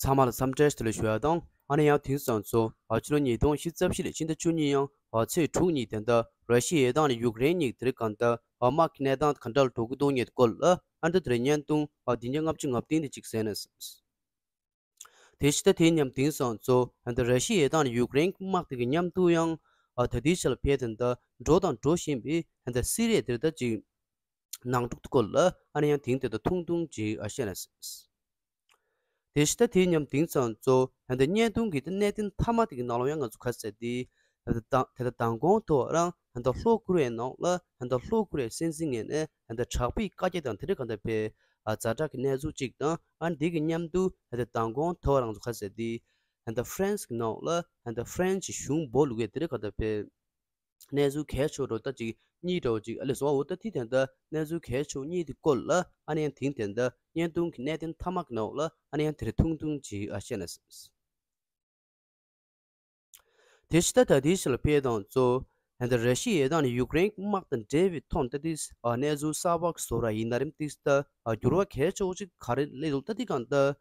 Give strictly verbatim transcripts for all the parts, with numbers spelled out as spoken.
ཚང་མ་ལ་འཚམས་འདྲི་ཞུ་ལ་ཞུ་ཡ་དང་། ཨ་ནི་ཡང་དེང་སང་ཚོ་ཨ་ཕྱི་ལོ་ཉིས་སྟོང་ཉི་ཤུ་རྩ་བཞི་ལོའི་ཕྱི་ཟླ་བཅུ་གཉིས་ཡང་ཨ་ཚེས་དྲུག་ཉིན་དེ་འདྲ་ར་ཤི་ཡའི་དང་ནི་ཡུཀ་རེན་གཉིས་དེ་རིང་གང་ལྟར་ཨ་དམག་གི་གནས་སྟངས་གང་འདྲ་ལ་འགྲོ་གི་འདུག་ཉེ་སྐོར་ལ་ཨ་འདི་དེ་རིང་བརྙན་ཐུང་ཨ་བདུན་བརྒྱ་ལྔ་བཅུ་ང་བདུན་དེ་གཅིག་གསན་ན། དེ་ཕྱི་ཟླ་དེའི་མཉམ་དེང་སང་ཚོ་ཨ་འདི་ར་ཤི་ཡའི་དང་ནི་ཡུཀ་རེན་གྱི་དམག་དེ་གི་མཉམ་དུ་ཡང་ཨ་ད་ལྟའི་ཆར་ལ་ཕེབས་དེ་འདྲ་འགྲོ་དང་འགྲོ་བཞིན་པའི་ཨ་འདི་སི་རི་ཡ་དེ་འདྲ་ཅིག་ནང་འཁྲུག་སྐོར་ལ་ཨ་ནི་ཡང་དེང་དེ་ད་ཐུང་ཐུང་ཅིག་ཨ་བཤད་ན། དེ་ཕྱི་ཟླ་དེའི་མཉམ་དེང་སང་ཚོ་ཨ་འདི་བརྙན་ཐུང་གི་ད་གནད་དོན་མཐའ་མ་དེ་གི་ནང་ལོགས་ཡང་ང་ཚོ་ག་ཟེར་དེ་ཨ་འདི་དང་དེ་ད་མདང་དགོང་ཐོག་རང་ཨ་འདི་ལྷོ་ཀོ་རི་ཡའི་ནང་ལ་ཨ་འདི་ལྷོ་ཀོ་རི་ཡའི་སྲིད་འཛིན་ངོས་ནས་ཨ་འདི་དྲག་པོའི་བཀའ་རྒྱ་དང་དེ་འདྲ་གང་ལྟར་ཕེབས་ཨ་ཛ་དྲག་གི་གནས་ཚུལ་ཅིག་དང་ཨ་འདི་གི་མཉམ་དུ་ཨ་འདི་མདང་དགོང་ཐོག་རང་ཚོ་ག་ཟེར་དེ་ཨ་འདི་ཧྥ་རན་སི་གི་ནང་ལ་ཨ་འདི་ཧྥ་རན་སི་གཞུང་སྦོ་ལུག་ཡ་དེ་འདྲ་གང་ལྟར་ཕེབས། གནས་ཚུལ་གལ་ཆེ་བ་འདྲ་ཅིག་གཉིས་འདྲ་བོ་ཅིག་ཨ་ལས་སོ་འོ་ད་དེ་དེ་འདྲ་གནས་ཚུལ་གལ་ཆེ་བ་གཉིས་དེ་སྐོར་ལ་ཨ་ནི་ཡང་དེང་དེ་འདྲ་བརྙན་ཐུང་གི་གནད་དོན་མཐའ་མ་གི་ནང་ལ་ཨ་ནི་ཡང་དེ་རེ་ཐུང་ཐུང་ཅིག་ཨ་བཤད་ན། དེ་ཕྱི་ཟླ་ད་ལྟའི་ཆར་ལ་ཕེབས་དང་གཙོ་ཨ་འདི་ར་ཤི་ཡའི་དང་ནི་ཡུཀ་རེན་གྱི་དམག་དང་འབྲེལ་བའི་ཐོག་ནས་ད་ལྟའི་ཨ་གནས་ཚུལ་གསར་པ་བཟོ་ར་ཡིན་ན་རིམ་ཏིག་ད་ཨ་འགྱུར་བ་གལ་ཆེ་བོ་ཅིག་ག་རེ་སླེབས་འདུག་ད་དེ་གང་ལྟར་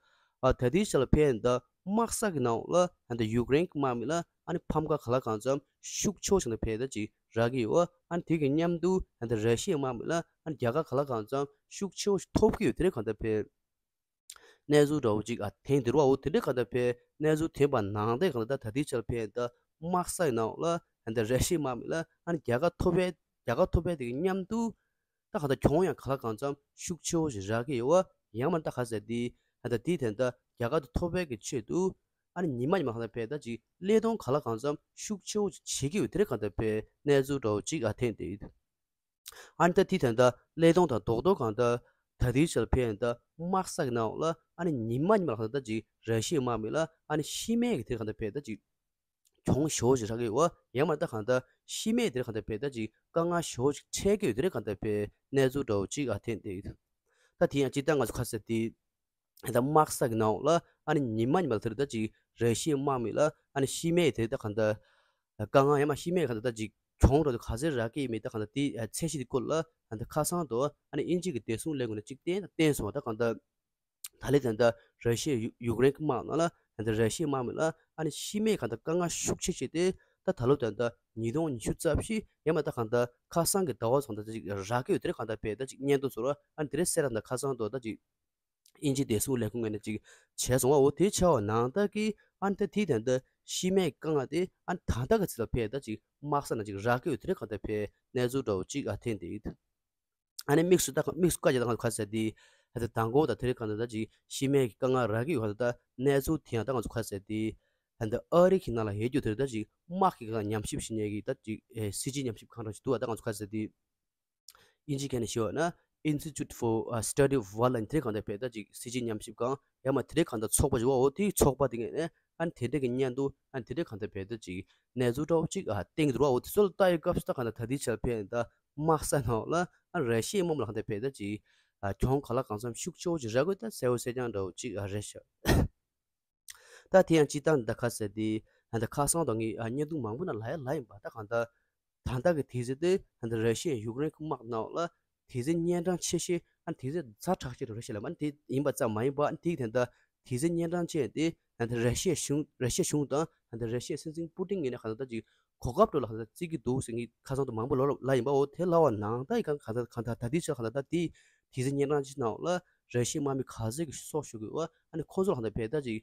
ཨ་ད་ལྟའི་ཆར་ལ་ཕེབས་ད་དམག་ས་གི་ནང་ལ་ཨ་འདི་ཡུཀ་རེན་གྱི་དམག་མི་ལ་ཨ་ནི་ཕམ་ཁ་ག་ལ་གང་འཚམ་ཤུགས་ཆེ་བོ་ཞིག་ད་ཕེབས་ད་ཅིག་རག་གི་ཡོད། ཨ་ནི་དེ་གི་མཉམ་དུ་ཨ་འདི་ར་ཤི་ཡའི་དམག་མི་ལ་ཨ་ནི་རྒྱལ་ཁ་ག་ལ་གང་འཚམ་ཤུགས་ཆེ་བོ་ཞིག་ཐོབ་ཀྱི་ཡོད་དེ་རེད་གང་ལྟར་ཕེབས། གནས་ཚུལ་འདྲ་བོ་ཅིག་ཨ་ཐེངས་འདིར་བའོ་དེ་འདྲ་གང་ལྟར་ཕེབས་གནས་ཚུལ་ཐེངས་པ་ནང་དེ་གང་ལྟར་ད་ལྟའི་ཆར་ཕེབས་ད་དམག་ས་ཡི་ནང་ལ་ཨ་འདི་ར་ཤི་ཡའི་དམག་མི་ལ་ཨ་ནི་རྒྱལ་ཁ་ཐོབ་པའི་རྒྱལ་ཁ་ཐོབ་པའི་དེ་གི་མཉམ་དུ་ད་གང་ལྟར་གྱོང་ཡང་ག་ལ་གང་འཚམ་ཤུགས་ཆེ་བོ་ཞིག་རག་གི་ཡོད་བ། ཡང་མ་ད་ག་ཟེར་དེ་ཨ་ད་དེ་དེ་འདྲ་རྒྱལ་ཁ་དེ་ཐོབ་པའི་གི་ཆེད་དུ་ཨ་ནི་ཉི་མ་ཉི་མ་གང་ལྟར་ཕེབས་ད་ཅིག་ཀླད་སྟོང་ག་ལ་གང་འཚམ་ཤུགས་ཆེ་བོ་ཞིག་བྱེད་ཀྱི་ཡོད་དེ་རེད་གང་ལྟར་ཕེབས་གནས་ཚུལ་འདྲ་བོ་ཅིག་ཨ་ཐེངས་དེ་ཡོད། ཨ་ནི་ད་དེ་དེ་འདྲ་ཀླད་སྟོང་དང་རྡོག་རྡོག་གང་ལྟར་ད་དེའི་ཆར་ཕེབས་ད་དམག་ས་གི་ནང་ལ་ཨ་ནི་ཉི་མ་ཉི་མ་ལ་གང་ལྟར་ད་ཅིག་ར་ཤི་ཡའི་དམག་མི་ལ་ཨ་ནི་ཤི་རྨས་ཀྱི་དེ་གང་ལྟར་ཕེབས་ད་ཅིག་གྱོང་ཞེ་པོ་ཞིག་རག་གི་ཡོད་བ། ཡང་མ་ད་གང་ལྟར་ཤི་རྨས་དེ་གང་ལྟར་ཕེབས་ད་ཅིག་དཀའ་ངལ་ཞེ་པོ་ཞིག་འཕྲད་ཀྱི་ཡོད་དེ་རེད་གང་ལྟར་ཕེབས་གནས་ཚུལ་འདྲ་བོ་ཅིག་ཨ་ཐེངས་དེ་ཡོད། ད་དེ་ཡང་ཅིག་ད་ང་ཚོ་ག་ཟེར་དེ་ད་དམག་ས་གི་ནང་ལ་ཨ་ནི་ཉི་མ་ཉི་མ་ལ་དེར་ད་ཅིག་ར་ཤི་ཡའི་དམག་མི་ལ་ཨ་ནི་ཤི་རྨས་དེ་ད་གང་ལྟར་དཀའ་ངལ་ཡང་མ་ཤི་རྨས་གང་ལྟར་ད་ཅིག་གྱོང་རག་དུ་ག་ཚད་རག་གི་མེད་ད་གང་ལྟར་དེ་ཚད་གཞི་དེ་སྐོར་ལ་ཨ་ནི་ཁ་སང་དུ་ཨ་ནི་དབྱིན་ཇི་གི་བདེ་སྲུང་ལས་ཁུངས་ནས་ཅིག་བསྟན་བསྟན་སོང་བ། ད་གང་ལྟར་ད་ལན་དེ་འདྲ་ར་ཤི་ཡ་ཡུ་ཡུཀ་རེན་གྱི་དམག་ནང་ལ་ད་ལྟ་ར་ཤི་ཡའི་དམག་མི་ལ་ཨ་ནི་ཤི་རྨས་གང་ལྟར་དཀའ་ངལ་ཤུགས་ཆེ་ཆེ་དེ་ད་ད་ལོ་ད་ལྟ་ཉིས་སྟོང་ཉི་ཤུ་རྩ་བཞི་ཡང་མ་ད་གང་ལྟར་ཁ་སང་གི་ཟླ་བ་ཚང་ད་ཅིག་རག་གི་ཡོད་དེ་རེད་གང་ལྟར་བས་ད་ཅིག་བརྙན་ཐུང་བཟོ་ར་ཨ་ནི་དེ་རེད་གསལ་ར་ད་ཁ་སང་དུ་ད་ཅིག་དབྱིན་ཇི་བདེ་སྲུང་ལས་ཁུངས་ངོས་ནས་ཅིག་བྱས་སོང་བ། འོ་དེ་བྱས་པ་ནང་ལྟར་གྱི་ཨ་ནི་ད་དེ་ད་ལྟ་ཤི་རྨས་དཀའ་ངལ་དེ་ཨ་ནི་ད་ལྟ་གི་ཚེ་ལ་ཕེབས་ད་ཅིག་དམག་ས་ན་ཅིག་རག་གི་ཡོད་དེ་རེད་གང་ལྟར་བས་གནས་ཚུལ་འདྲ་བོ་ཅིག་ཨ་ཐེངས་དེ་ཡིན། ཨ་ནི་དམིགས་སུ་ད་དམིགས་སུ་བཀའ་རྒྱ་ད་ག་ཟེར་དེ་ད་ལྟ་མདང་དགོང་ད་དེ་རིང་གང་ལྟར་ད་ཅིག་ཤི་རྨས་ཀྱི་དཀའ་ངལ་རག་གི་ཡོད་ག་ད་ད་གནས་ཚུལ་དེ་ཡང་ད་ང་ཚོ་ག་ཟེར་དེ་ད་ལྟ་ཨ་རི་གི་ནང་ལ་ཡོད་རྒྱུ་དེ་ད་ཅིག་དམག་གི་ག་ཉམས་ཞིབ་བྱེད་མཁན་གྱི་ད་ཅིག་ཨེ་སྲིད་སྤྱི་ཉམས་ཞིབ་ཁང་འདྲ་ཞིག་འདུག་བ། ད་ང་ཚོ་ག་ཟེར་དེ་དབྱིན་ཇི་སྐད་ནས་ཞུས་པ་ན་Institute for Study of Violence དེ་རིང་གང་ལྟར་བས་ད་ཅིག་སྲིད་སྤྱི་ཉམས་ཞིབ་ཁང་ཡང་མ་དེ་རིང་གང་ལྟར་ཚོགས་པ་ཞིག་འོ་དེའི་ཚོགས་པ་དེ་ངོས་ནས་ཨ་ནི་དེ་འདྲ་གི་སྙན་ཐོ་ཨ་ནི་དེ་འདྲ་གང་ལྟར་བས་ད་ཅིག་གནས་ཚུལ་འདྲ་བོ་ཅིག་ཨ་བསྟན་གྱི་འདུག་བ། འོ་དེ་ཚོ་ལ་ལྟ་ཡི་སྐབས་སུ་ད་གང་ལྟར་ད་ལྟའི་ཆར་ཕེབས་ད་དམག་ས་ནང་ལ་ཨ་ར་ཤི་ཡའི་དམག་མི་ལ་གང་ལྟར་བས་ད་ཅིག་ཨ་གྱོང་ག་ལ་གང་འཚམ་ཤུགས་ཆེ་བོ་ཅིག་རག་གི་ད་གསལ་བོ་གསལ་རྐྱང་འདྲ་བོ་ཅིག་ཨ་རེད་ཤག་ད་དེ་ཡང་སྤྱིར་བཏང་འདི་ཁ་ཟེར་དེ་ད་ཁ་སང་དང་ངས་བརྙན་ཐུང་མང་པོ་ནང་ལབ་ཡ་ལབ་ཡིན་པ། ད་གང་ལྟར་ད་ལྟ་གི་དུས་ཚོད་དེ་ད་ར་ཤི་ཡ་ཡུཀ་རེན་གྱི་དམག་ནང་ལ་དུས་ཚོད་གཉན་འཕྲང་ཆེ་ཤོས་ཨ་དུས་ཚོད་ཛ་དྲག་ཤོས་རེད་ཤག་ལབ་ཨ་དེ་ཡིན་པ་ཙམ་མ་ཡིན་པ་ཨ་དེ་ད་ལྟ་དུས་ཚོད་གཉན་འཕྲང་ཅན་དེ་ད་ར་ཤི་ཡ་གཞུང་ར་ཤི་ཡ་གཞུང་དང་ད་ར་ཤི་ཡ་སྲིད་འཛིན་པུ་ཏིན་ངོས་ནས་གང་ལྟར་ད་ཅིག་གོ་སྐབས་སྤྲོད་ལ་གང་ལྟར་བརྩི་གི་འདུག་ཟེར་ངས་ཁ་སང་དུ་མང་པོ་ལབ་ལབ་ཡིན་པའོ། དེ་ལབ་པ་ནང་ལྟར་གང་ལྟར་གང་ལྟར་ད་ལྟའི་ཆར་གང་ལྟར་ད་དེ་དུས་ཚོད་གཉན་འཕྲང་ཅན་ནང་ལ་ར་ཤི་ཡའི་དམག་མི་ག་ཚོད་ཀྱི་སྲོག་ཤོར་གི་ཡོད་ཨ་ནི་ཁོང་ཚོ་ལ་གང་ལྟར་བས་ད་ཅིག་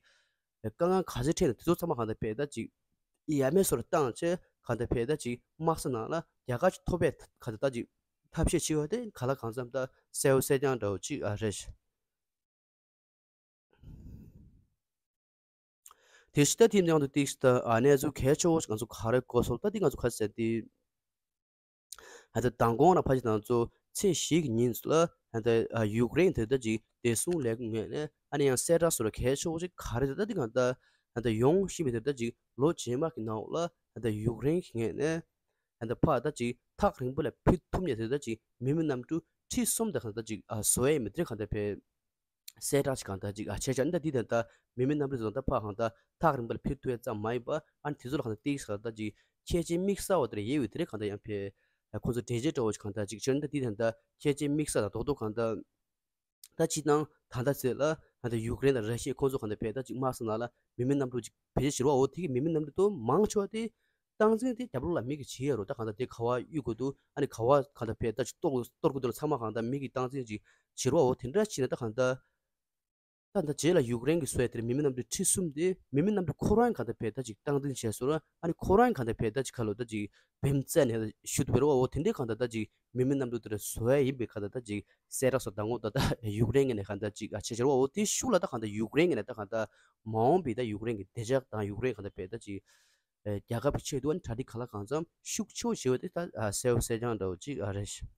དཀའ་ངལ་ག་ཚོད་འཕྲད་ན་དེ་ཚོ་ཚང་མ་གང་ལྟར་བས་ད་ཅིག་ཡ་མེད་བཟོ་འདྲ་བཏང་བྱས་གང་ལྟར་བས་ད་ཅིག་དམག་ས་ནང་ལ་རྒྱལ་ཁ་ཅིག་ཐོབ་པའི་གང་ལྟར་ད་ཅིག་ཐབས་ཤེས་བྱེད་ཡོད་དེ་ག་ལ་གང་འཚམ་ད་གསལ་བོ་གསལ་རྐྱང་འདྲ་བོ་ཅིག་ཨ་རེད། དེ་ཕྱི་ད་དེའི་ནང་དུ་ཏིག་ད་ཨ་གནས་ཚུལ་གལ་ཆེ་བོ་ཞིག་ང་ཚོ་ག་རེ་གོ་སོང་ད་དེ་ང་ཚོ་ག་ཟེར་དེ། ད་ལྟ་མདང་དགོང་ལ་ཕལ་ཆེར་ང་ཚོ་ཚེས་བཞི་གི་ཉིན་ལ་ད་ལྟ་ཡུཀ་རེན་དེ་ད་ཅིག་བདེ་སྲུང་ལས་ཁུངས་ངོས་ནས་ཨ་ནི་ཡང་གསལ་བསྒྲགས་སོགས་ལ་གལ་ཆེ་བོ་ཞིག་ག་རེ་ད་ད་དེ་གང་ད་ད་ལྟ་ཡོང་བཞིན་པའི་དེ་ད་ཅིག་ལོ་རྗེས་མ་གི་ནང་ལ་ད་ལྟ་ཡུཀ་རེན་གྱི་ངོས་ནས་ད་ལྟ་ཕར་ད་ཅིག་ཐག་རིང་པོ་ལ་ཕུད་ཐུབ་མཁན་དེ་ད་ཅིག་མི་མེད་གནམ་གྲུ་ཁྲི་གསུམ་དེ་གང་ད་ཅིག་ཨ་བཟོ་ཡས་མི་དེ་གང་ད་ཕེབས། གསལ་བསྒྲགས་ཤིག་གང་ལྟར་ཅིག་ཨ་བྱས་ཤག་ཨ་ནི་ད་འདི་ད་ལྟ་མི་མེད་གནམ་གྲུ་ཚོ་ད་ཕར་གང་ལྟར་ཐག་རིང་པོ་ལ་ཕེབས་ཐུབ་ཡ་ཙམ་མ་ཡིན་པ་ཨ་ནི་དེ་ཚོ་ལ་གང་ལྟར་ཏིག་ཤག་ད་ཅིག་ཁྱད་ཆོས་དམིགས་བསལ་བ་དེ་རེད་ཡོད་དེ་རེད་གང་ལྟར་ཡང་ཕེབས། ཁོང་ཚོ་འགྲེལ་བརྗོད་འདྲ་བོ་ཞིག་གང་ལྟར་ཅིག་བྱས་ཨ་ནི་ད་འདི་ད་ལྟ་ཁྱད་ཆོས་དམིགས་བསལ་དང་རྡོག་རྡོག་གང་ལྟར་ད་སྤྱིར་བཏང་ ད་ལྟ་ཚེ་ལ་ད་ལྟ་ཡུཀ་རེན་དང་ར་ཤི་ཡ་ཁོང་ཚོ་གང་ལྟར་བས་ད་ཅིག་དམག་ས་ནང་ལ་མི་མེད་གནམ་གྲུ་ཅིག་བེད་སྤྱོད་བྱེད་རོགས་འོ་དེ་གི་མི་མེད་གནམ་གྲུ་དུ་མང་ཆེ་བ་དེ་སྟངས་འཛིན་དེ་རྒྱབ་ལོགས་ལ་མི་གིས་བྱེད་ཡ་རོ། ད་གང་ལྟར་དེ་ག་བ་གཡུག་དགོས་འདུག་ཨ་ནི་ག་བ་གང་ལྟར་བས་ད་ཅིག་གཏོར་གཏོར་དགོས་འདུག་ལ་ཚང་མ་གང་ལྟར་མི་གིས་སྟངས་འཛིན་ཅིག་བྱེད་རོགས་འོ་དེ་འདྲ་བྱས་ན་ད་གང་ལྟར། ད་ལྟ་རྗེས་ལ་ཡུཀ་རེན་གྱིས་བཟོས་དེར་མི་མེད་གནམ་གྲུ་ཁྲི་གསུམ་དེ་མི་མེད་གནམ་གྲུ་ཁོ་རང་གང་ལྟར་བས་ད་ཅིག་སྟངས་འཛིན་བྱས་སོང་ར། ཨ་ནི་ཁོ་རང་གང་ལྟར་བས་ད་ཅིག་ཁ་ལོ་ད་ཅིག་བེམ་རྩ་ནས་ཞུ་དུ་བེ་རོ་འོ་དེ་འདྲའི་གང་ལྟར་ད་ཅིག་མི་མེད་གནམ་གྲུ་དེར་བཟོ་ཡ་ཡིན་པའི་གང་ལྟར་ད་ཅིག་གསལ་བསྒྲགས་སོགས་ད་ངོ་ད་ད་ཡུཀ་རེན་གྱི་ནས་གང་ལྟར་ཅིག་ཨ་བྱས་བྱས་རོ་འོ་དེ་ཤུགས་ལ་ད་གང་ལྟར་ཡུཀ་རེན་གྱི་ནས་ད་གང་ལྟར་མ་འོངས་པའི་ད་ཡུཀ་རེན་གྱི་བདེ་འཇགས་དང་ཡུཀ་རེན་གང་ལྟར་བས་ད་ཅིག་རྒྱལ་ཁབ་ཆེད་དུ་ཨ་ནི་གྲ་སྒྲིག་ག་ལ་གང་འཚམ་ཤུགས་ཆེ་བོ་བྱས་པ་དེ་ད་གསལ་པོ་གསལ་རྐྱང་འདྲ་བོ་ཅིག་ཨ་རེད།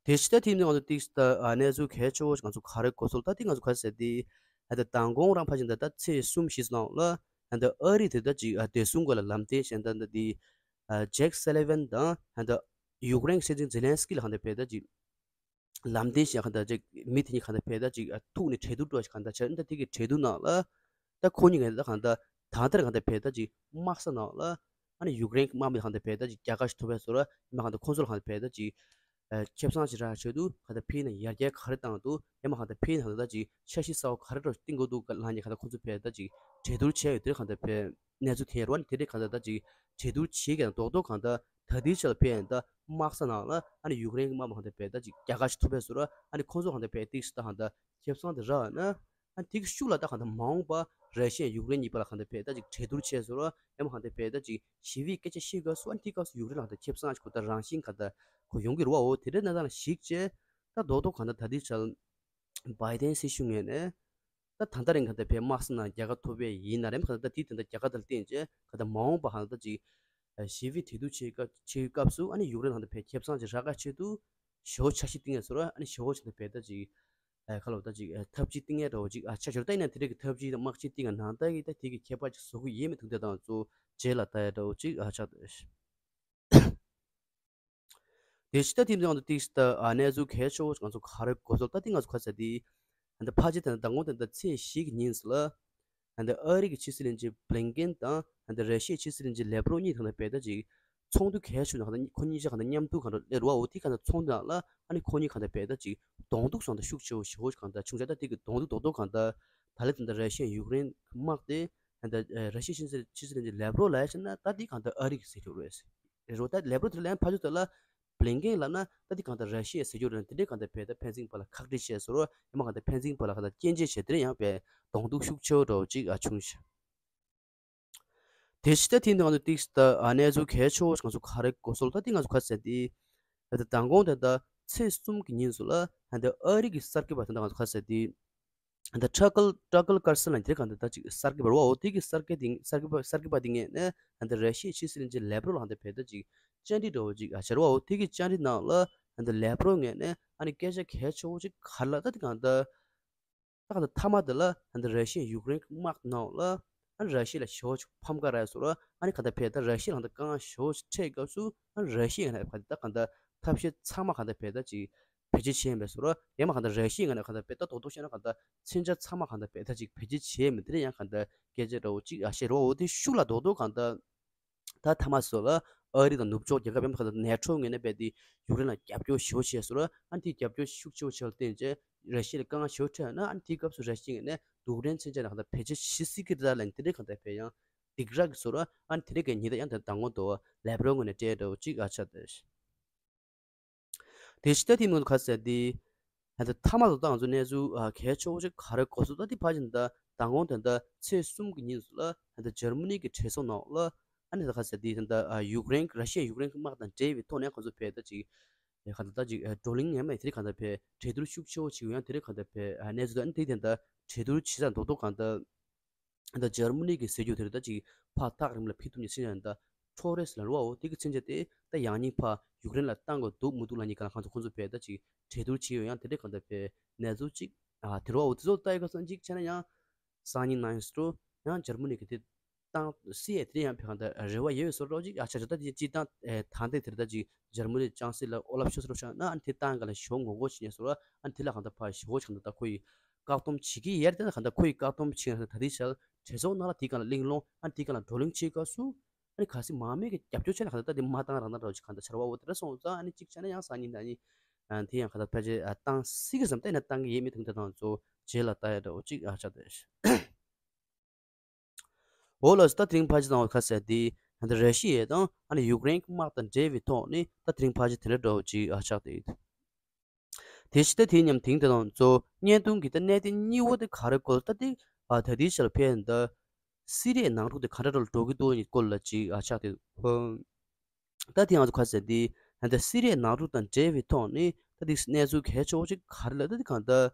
དེ་ཕྱི་ད་ཐིམ་ནས་ང་ཚོ་ཏིག་ད་གནས་ཚུལ་གལ་ཆེ་བོ་ང་ཚོ་ག་རེ་གོ་སོང་ད་ཏིག་ང་ཚོ་ག་ཟེར་ཏེ་ད་མདང་དགོང་རང་ཕ་ཆེན་ད་ད་ཚེས་གསུམ་བཞི་ནང་ལ་ད་ཨ་རི་དེ་ད་ཅིག་བདེ་སྲུང་སྐོར་ལ་ལམ་སྟོན་བྱས་ད་ད་དེ་ཇེག་སེ་ལི་ཝན་དང་ད་ཡུཀ་རེན་སྲིད་འཛིན་ཛེ་ལན་སི་ཀི་ལ་གང་ད་བས་ད་ཅིག་ལམ་སྟོན་བྱས་གང་ད་ཅིག་མི་དེ་གཉིས་གང་ད་བས་ད་ཅིག་ཐུག་ནས་གྲོས་བསྡུར་འགྲོ་གང་ད་བྱས་ད་དེ་གི་གྲོས་བསྡུར་ནང་ལ། ད་ཁོ་གཉིས་ཀྱིས་ད་གང་ལྟར་ད་ལྟར་གང་ལྟར་བས་ད་ཅིག་དམག་ས་ནང་ལ་ཨ་ནི་ཡུཀ་རེན་གྱི་དམག་མི་གང་ལྟར་བས་ད་ཅིག་རྒྱལ་ཁ་ཞིག་ཐོབ་པའི་བཟོ་འདྲ་ཡང་མ་གང་ལྟར་ཁོང་ཚོ་ལ་གང་ལྟར་བས་ད་ཅིག་ཨ་ཁེ་བཟང་ཞིག་རག་ཆེད་དུ་གང་ལྟར་ཕན་ནས་ཡར་རྒྱས་ག་རེ་བཏང་འདུག་ཡང་མ་གང་ལྟར་ཕན་ནས་གང་ལྟར་ད་ཅིག་འཆར་གཞི་གསར་པ་ག་རེ་འདྲ་བཏིང་དགོས་འདུག་ལ་ནི་གང་ལྟར་ཁོང་ཚོ་བས་ད་ཅིག་གྲོས་བསྡུར་བྱས་ཡོད་དེ་གང་ལྟར་བས་གནས་ཚུལ་དེ་རུ་ཨ་ནི་དེ་རིགས་གང་ལྟར་ད་ཅིག་གྲོས་བསྡུར་བྱེད་མཁན་རྡོག་རྡོག་གང་ལྟར་ད་ལྟའི་ཆར་ལ་ཕན་ཡང་ད་དམག་ས་ནང་ལ་ཨ་ནི་ཡུཀ་རེན་གྱི་དམག་མི་གང་ལྟར་བས་ད་ཅིག་རྒྱལ་ཁ་ཞིག་ཐོབ་པའི་བཟོ་འདྲ་ཨ་ནི་ཁོང་ཚོ་གང་ལྟར་བས་ཏིག་ད་གང་ལྟར་ཁེ་བཟང་དེ་རག་ན། ཨ་ནི་དེ་གི་ཤུགས་ལ་ད་གང་ལྟར་མ་འོངས་པ་ར་ཤི་ཡ་ཡུཀ་རེན་གཉིས་བར་ལ་གང་ལྟར་བས་ད་ཅིག་གྲོས་བསྡུར་བྱས་སོང་ར་ཡང་མ་གང་ལྟར་བས་ད་ཅིག་ཞི་བའི་སྐད་ཆ་བཤད་སྐབས་སུ་ཨ་ནི་དེ་སྐབས་སུ་ཡུཀ་རེན་ལ་གང་ལྟར་ཁེ་བཟང་ཞིག་གོ་ད་རང་བཞིན་གང་ལྟར་གོ་ཡོང་གི་རེད་བ། འོ་དེ་འདྲའི་གནས་སྟངས་ལ་གཞིགས་བྱས་ད་རྡོག་རྡོག་གང་ལྟར་ད་ལྟའི་ཆར་བྷའི་ཏན་སྲིད་གཞུང་ངོས་ནས་ད་ད་ལྟ་རིང་གང་ལྟར་བས་དམག་ས་ནང་རྒྱལ་ཁ་ཐོབ་པས་ཡིན་ན་རེད་གང་ལྟར་ད་དེ་དེ་འདྲ་རྒྱལ་ཁ་དང་བསྟུན་བྱས་གང་ལྟར་མ་འོངས་པ་གང་ལྟར་ཅིག་ཞི་བའི་གྲོས་བསྡུར་བྱེད་སྐབས་བྱེད་སྐབས་སུ་ཨ་ནི་ཡུཀ་རེན་གང་ལྟར་བས་ཁེ་བཟང་ཅིག་རག་ག་ཆེད་དུ་ཞི་བོ་འཆར་གཞི་བཏིང་ཡས་སོ་ར་ཨ་ནི་ཞི་བོ་ཆེ་ད་བས་ད་ཅིག་ཨ་ཁ་ལོ་ད་ཅིག་ཨ་ཐབས་ཇུས་བཏིང་ཡས་འདྲ་བོ་ཅིག་ཨ་ཆ་ཞོར་ད་ཡིན་ན་དེ་རིགས་ཀྱི་ཐབས་ཇུས་དང་དམག་ཇུས་བཏིང་ཡ་ནང་ལྟར་གྱི་ད་དེ་གི་ཁྱད་པར་ཅིག་བཟོ་གི་ཡོད་མི་འདུག་དེ་དང་གཙོ་བོ་རྗེས་ལ་ལྟ་ཡ་འདྲ་བོ་ཅིག་ཨ་ཆགས་འདུག་དེ་ཕྱི་ད་ཐིམ་ཚང་དུ་ཏིག་ད་ཨ་གནས་ཚུལ་གལ་ཆེ་བོ་ང་ཚོ་ག་རེ་གོ་སོང་ད་ཏིག་ང་ཚོ་ག་ཚ་དེ་ཨ་ད་ཕ་ཅི་ད་ད་ངོ་དེ་ད་ཚེས་བཞི་གི་ཉིན་ལ་ཨ་ད་ཨ་རི་གི་ཕྱི་སྲིད་བློན་ཆེན་བྷི་ལིན་ཀེན་དང་ཨ་ད་ར་ཤི་ཡའི་ཕྱི་སྲིད་བློན་ཆེན་ལེབ་རོ་གཉིས་ཐང་ད་བས་ད་ཅིག་ཚོགས་འདུ་གལ་ཆེ་ན་ཁོ་གཉིས་ཆ་གང་ད་མཉམ་དུ་གང་འགྲོ་སླེབས་རོ་འོ་དེ་གང་ད་ཚོགས་འདུ་ནང་ལ་ཨ་ནི་ཁོ་གཉིས་གང་ད་བས་ད་ཅིག་གདོང་ཐུག་སོང་ད་ཤུགས་ཆེ་བོ་ཞེ་བོ་གང་ད་བྱུང་ཆ་ད་དེ་གི་གདོང་ཐུག་རྡོག་རྡོག་གང་ད་ད་ལེ་ད་ད་ར་ཤི་ཡ་ཡུཀ་རེན་དམག་དེ་ད་ར་ཤི་ཡའི་ཕྱི་སྲིད་ཕྱི་སྲིད་བློན་ཆེན་ལེབ་རོ་ལ་ཡ་ཆ་ན་ད་དེ་གང་ད་ཨ་རི་གི་ཟེར་རྒྱུ་རེད། རེད་རོ། ད་ལེབ་རོ་དེ་ལན་ཕ་ཆུ་དེ་ལ་བྷི་ལིན་ཀེན་ལབ་ན་ད་དེ་གང་ལྟར་ར་ཤི་ཡ་ཟེར་རྒྱུ་རེད། དེ་འདྲའི་གང་ལྟར་བས་ད་ཕན་ཚུན་བར་ལ་ཁག་དཀྲི་བྱས་སོ་རོ། ཡང་མ་གང་ལྟར་ཕན་ཚུན་བར་ལ་གང་ལྟར་སྐྱོན་བརྗོད་བྱས་དེ་ཡང་བས་གདོང་ཐུག་ཤུགས་ཆེ་བོ་འདྲ་བོ་ཅིག་ཨ་བྱུང་ཞིང་། དེ་ཕྱི་ད་ཐིམ་དེ་ང་ཚོ་ཏིག་ད་ཨ་གནས་ཚུལ་གལ་ཆེ་བོ་ང་ཚོ་ག་རེ་གོ་སོང་ད་དེ་ང་ཚོ་ག་ཟེར་ཏེ། ད་ལྟ་མདང་དགོང་དེ་ད་ཚེས་གསུམ་གྱི་ཉིན་སུ་ལ་ད་ལྟ་ཨ་རི་གི་གསར་འགོད་པ་དེ་ད་ང་ཚོ་ག་ཟེར་ཏེ། ད་ཊ་ཀར་ཊ་ཀར་ཀར་སན་ལ་དེ་གང་ལྟར་ད་ཅིག་གསར་འགོད་པ་རེད་བ། འོ་དེ་གི་གསར་འགོད་དེ་གསར་འགོད་པ་གསར་འགོད་པ་དེ་ངས་ནས་ད་ལྟ་ར་ཤི་ཡའི་ཕྱི་སྲིད་བློན་ཆེན་ལེབ་རོ་ལ་ད་བས་ད་ཅིག་བཅར་འདྲི་འདྲ་བོ་ཅིག་ཨ་བྱས་རེད་བ། འོ་དེ་གི་བཅར་འདྲི་ནང་ལ་ད་ལྟ་ལེབ་རོ་ངས་ནས་ཨ་ནི་སྐད་ཆ་གལ་ཆེ་བོ་ཅིག་ག་རེ་ལབ་ད་དེ་གང་ལྟར་ད་གང་ལྟར་མཐའ་མ་དེ་ལ་ད་ལྟ་ར་ཤི་ཡ་ཡུཀ་རེན་དམག་ནང་ལ་ཨ་ནི་ར་ཤི་ཡ་ལ་ཞེ་བོ་ཅིག་ཕམ་ཁ་རག་སོང་ར། ཨ་ནི་གང་ལྟར་བས་ད་ར་ཤི་ཡ་ལ་ད་དཀའ་ངལ་ཞེ་བོ་ཅིག་འཕྲད་སྐབས་སུ་ཨ་ནི་ར་ཤི་ཡ་ཡིན་ན་ད་གང་ལྟར་ཐབས་ཤེས་ཚང་མ་གང་ལྟར་བས་ད་ཅིག་བེད་སྤྱོད་བྱས་ཡིན་པས་སོ་ར། ཡང་མ་གང་ལྟར་ར་ཤི་ཡའི་ངོས་ནས་གང་ལྟར་བས་ད་རྡོག་རྡོག་བཤད་ན་གང་ལྟར་མཚོན་ཆ་ཚང་མ་གང་ལྟར་བས་ད་ཅིག་བེད་སྤྱོད་བྱས་ཡིན་པས་དེ་ལ་ཡང་གང་ལྟར་སྐད་ཆ་འདྲ་བོ་ཅིག་ཨ་བཤད་རོགས། འོ་དེ་ཤུགས་ལ་རྡོག་རྡོག་གང་ལྟར་ད་མཐའ་མ་སོ་ལ་ཨ་རི་དང་ནུབ་ཕྱོགས་རྒྱལ་ཁབ་ཡང་གང་ལྟར་ནེ་ཊོ་ངོས་ནས་བས་དེ་ཡུཀ་རེན་ལ་རྒྱབ་སྐྱོར་ཞེ་བོ་བྱས་སོ་ར། ཨ་ནི་དེ་རྒྱབ་སྐྱོར་ཤུགས་ཆེ་བོ་བྱས་ལ་བརྟེན་བྱས་ར་ཤི་ཡ་ལ་དཀའ་ངལ་ཞེ་བོ་འཕྲད་ན་ཨ་ནི་དེའི་སྐབས་སུ་ར་ཤི་ཡ་ངོས་ནས་རྡུལ་ཕྲན་མཚོན་ཆ་ནས་གང་ལྟར་བེད་སྤྱོད་བྱེད་སྲིད་ཀྱི་རེད་ལབ་ནས་དེ་འདྲའི་གང་ལྟར་བས་ཡང་སྡིགས་ར་གི་སོ་ར། ཨ་ནི་དེ་འདྲའི་གི་ཉེས་ད་ཡང་དེ་མདང་དགོང་དུ་ལེབ་རོ་ངོས་ནས་སྤྲད་འདྲ་བོ་ཅིག་ཨ་ཆ་དེ། དེ་ཕྱི་ད་ཐེངས་མང་དུ་ག་ཟེར་ཏེ། ད་ལྟ་མཐའ་མ་དུ་ད་ང་ཚོ་གནས་ཚུལ་གལ་ཆེ་བོ་ཞིག་ག་རེ་གོ་སོང་ད་དེ་ཕ་ཆེན་ད་མདང་དགོང་དེ་འདྲ་ཚེས་གསུམ་གྱི་ཉིན་སུ་ལ་ད་ལྟ་འཇར་མ་ནི་གི་གྲོས་ཚོགས་ནང་ལ་ཨ་ནི་ད་ག་ཟེར་ཏེ་ད་ལྟ་ཡུཀ་རེན་ར་ཤི་ཡ་ཡུཀ་རེན་གྱི་དམག་དང་འབྲེལ་བའི་ཐོག་ནས་ཁོང་ཚོ་བས་ད་ཅིག་ག་ད་ད་ཅིག་བགྲོ་གླེང་ཡང་མེད་དེ་རིགས་ག་ད་བས་གྲོས་བསྡུར་ཤུགས་ཆེ་བོ་བྱེད་ཡང་དེ་རིགས་ག་ད་བས་གནས་ཚུལ་ད་ཨ་ནི་དེ་དེ་འདྲ་གྲོས་བསྡུར་བྱེད་ས་རྡོག་རྡོག་ག་ད། ད་འཇར་མ་ནི་གི་ཟེར་རྒྱུ་དེར་ད་ཅིག་ཕར་ཐག་རིང་ལ་ཕེབས་ཐུབ་ཉེ་ཚེ་ཡང་ད་ཁྲོ་རེས་ལ་རུ་བའོ་དེ་གི་ཚན་ཆ་དེ་ད་ཡང་སྙིང་ཕར་ཡུཀ་རེན་ལ་བཏང་དགོས་འདུག་མི་འདུག་ལ་ཉིན་ག་ལ་ཁང་ཚོ་ཁོང་ཚོ་བས་ད་ཅིག་གྲོས་བསྡུར་བྱས་ཡོད་ཡང་དེ་འདྲའི་གང་ལྟར་བས་གནས་ཚུལ་ཅིག་ཨ་དེ་རུ་བའོ་དེ་ཚོ་ལྟ་ཡི་ག་སང་ཅིག་བྱས་ན་ཡང་སང་ཉིན་ནང་སྲོ་ཡང་འཇར་མ་ནི་གི་དེ་བཏང་སྲིད་ཡ་དེ་ཡང་བས་གང་ལྟར་རེ་བ་ཡོད་བཟོ་འདྲ་ཅིག་ཨ་ཆ་ཆ་ད་དེ་ཅིག་བཏང་ད་འདི་དེར་ད་ཅིག་འཇར་མ་ནི་ཅང་སྲིད་ལ་ཨོ་ལབ་ཤོ་སོར་ཤ་ན་ཨ་དེ་བཏང་ག་ལ་ཞོ་ངོ་གོ་ཞིག་ཉེ་སོ་ཨ་དེ་ལ་གང་ལྟར་ཕར་ཞོ་ཆང་ད་ད་ཁོ་ཡི། བཀག་སྡོམ་བྱེད་ཀྱི་ཡོད་རེད་དེ་གང་ལྟར་ཁོ་ཡི་བཀག་སྡོམ་བྱེད་ཡ་ད་དེ་ཆར་གྲོས་ཚོགས་ནང་ལ་དེའི་སྒང་ལ་གླེང་སློང་ཨ་ནི་དེའི་སྒང་ལ་བགྲོ་གླེང་བྱེད་སྐབས་སུ་ཨ་ནི་གལ་སྲིད་མང་མོས་ཀྱི་རྒྱབ་སྐྱོར་བྱས་ན་གང་ལྟར་ད་དེ་མ་བཏང་རང་ད་འདྲ་བོ་ཅིག་གང་ལྟར་ཆར་བ་འོ་དེ་འདྲ་སོང་ཙང་ཨ་ནི་གཅིག་བྱས་ན་ཡང་སང་ཉིན་ད་ཨ་ནི་ ཨ་དེ་ཡང་ག་ད་ཕལ་ཆེར་ཨ་བཏང་སྲིད་ཀྱི་བསམ་བཏང་ན་བཏང་གི་ཡོད་མེད་དེ་འདྲ་དང་ཚོ་རྗེས་ལ་ལྟ་ཡ་འདྲ་བོ་ཅིག་ཨ་ཆགས་བསྡད། འོ་ལགས་སོ། ད་དེ་རིང་ཕལ་ཆེར་དང་བ་ཁ་ཟེར་དེ་ད་ར་ཤི་ཡ་དང་ཨ་ནི་ཡུཀ་རེན་གྱི་དམག་དང་འབྲེལ་བའི་ཐོག་ནས་ད་དེ་རིང་ཕལ་ཆེར་དེ་འདྲ་འདྲ་བོ་ཅིག་ཨ་ཆགས་བསྡད། དེ་ཕྱི་ད་དེ་མཉམ་དེང་དེ་དང་གཙོ་བོ་བརྙན་ཐུང་གི་ད་གནད་དོན་གཉིས་པོ་དེ་ག་རེ་སྐོར་ད་དེ་ཨ་ད་དེའི་ཆ་ལ་ཕན་ད་སི་རི་ཡའི་ནང་འཁྲུག་དེ་ག་འདྲ་འདྲ་ལ་འགྲོ་གི་འདུག་ཡིན་སྐོར་ལ་ཅིག་ཨ་ཆགས་བསྡད། ད་དེ་ང་ཚོ་ཁ་ཟེར་དེ་ད་སི་རི་ཡའི་ནང་འཁྲུག་དང་འབྲེལ་བའི་ཐོག་ནས་ད་དེ་གནས་ཚུལ་གལ་ཆེ་བོ་ཅིག་ག་རེ་ལ་ད་དེ་གང་ད།